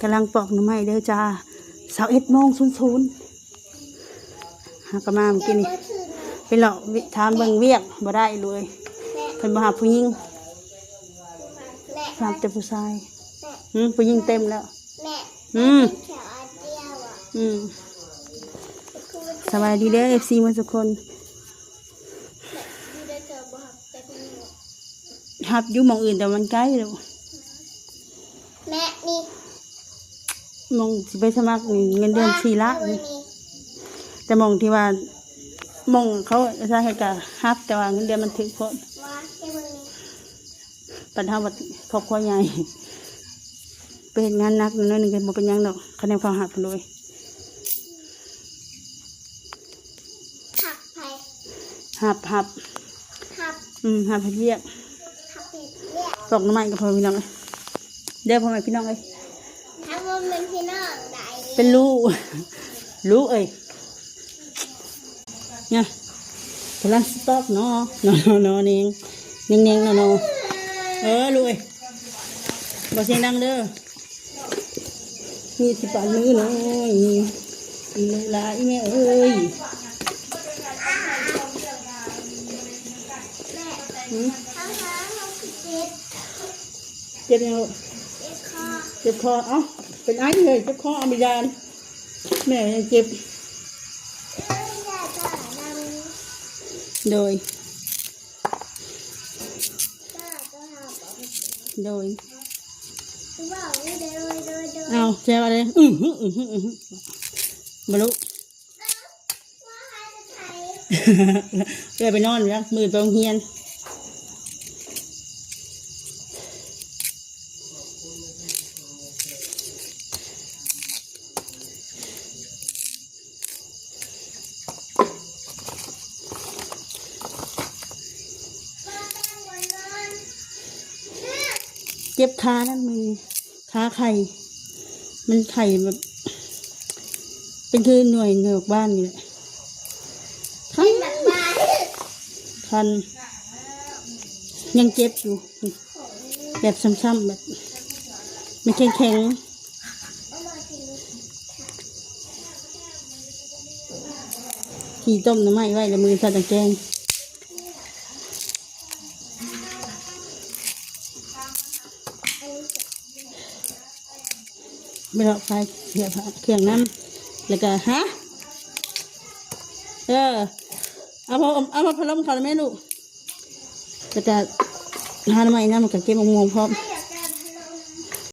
ກຳລັງປອກໜໍ່ໄມ້ເດີຈ້າ ຊາວເອັດໂມງສູນໆ. ຫາກະມາມື້ກີ້ນີ້ ໄປເລາະຖາມເບິ່ງວຽກ ບໍ່ໄດ້ເລີຍ ເພິ່ນບໍ່ຮັບຜູ້ຍິງ ຮັບແຕ່ຜູ້ຊາຍ. ຫືມ ຜູ້ຍິງເຕັມແລ້ວ. ອືມ ອືມ ສະບາຍດີເດີ ເອັຟຊີ ໝົດທຸກຄົນ. ຮັບຢູ່ໝ່ອງອື່ນ ແຕ່ມັນໄກລູກ. ແມ່ນີ້ ໝ່ອງຊິໄປສະໝັກນີ້ເງິນເດືອນສີ່ລ້ານນີ້ ແຕ່ໝ່ອງທີ່ວ່າ ໝ່ອງເຂົາຊະເຮັດກະຮັບ ແຕ່ວ່າເງິນເດືອນມັນຖືກໂພດ. ບັດເຮົາບັດຄອບຄົວໃຫຍ່ ໄປເຮັດງານໜັກໜ້ອຍໜຶ່ງກະບໍ່ເປັນຫຍັງດອກ ຄະແນນເຂົາຮັບໂລຍ. ຮັບໃຜ? ຮັບ ຮັບ ຮັບ ອືມ ຮັບເຮັດວຽກ ຮັບເຮັດວຽກ ປອກໜໍ່ໄມ້ກັບພໍ່ແມ່ພີ່ນ້ອງເອີຍ ເດີພໍ່ແມ່ພີ່ນ້ອງເອີຍ. ຖ້າບໍ່ແມ່ນພີ່ນ້ອງໃດ ເປັນລູກ ລູກເອີຍ ນະ ກຳລັງຊິປອກເນາະ ເນາະ ເນາະ ເນາະ ເນງ ເນງ ເນງ ເນາະ ເນາະ ເອີ ລູກເອີຍ ບໍ່ສຽງດັງເດີ. ມີທີ່ປາດມືໜ້ອຍ ອີລູກຫຼາ ອີແມ່ເອີຍ. ຫືມ ເຈັບຫຍັງລູກ? ເຈັບຄໍ. ເອົ້າ ເປັນໄອເລີຍ ເຈັບຄໍ ເອົາໄປຢາ ແມ່ຍັງເຈັບ. ໂດຍ ໂດຍ ເອົາແຊວເລີຍ ອືຫື ອືຫື ອືຫື ບໍ່ລຸ ເອື້ອຍໄປນອນແລ້ວ ມື້ອື່ນໄປໂຮງຮຽນ. ເຈັບຂານຳ ມື້ນີ້ ຂາໄຂ້ ມັນໄຂ້ແບບ ເປັນຄືໜ່ວຍ ໜ່ວຍໝາກບານນີ້ແຫຼະ ຄັນ ຄັນ ຍັງເຈັບຢູ່. ແບບຊ້ຳໆ ແບບມັນແຂງໆ ທີ່ຕົ້ມໜໍ່ໄມ້ໄວ້ ແລ້ວມື້ເຊົ້າຈັ່ງແກງ ໄປເລາະຂາຍເຄື່ອງນຳ ແລ້ວກະ ຮະ ເອີ ເອົາ ເອົາ ເອົາພັດລົມເຂົ້າແມ່ລູກ. ແລ້ວກະຫາໜໍ່ໄມ້ນຳ ແລ້ວກະເກັບໝາກມ່ວງພ້ອມ.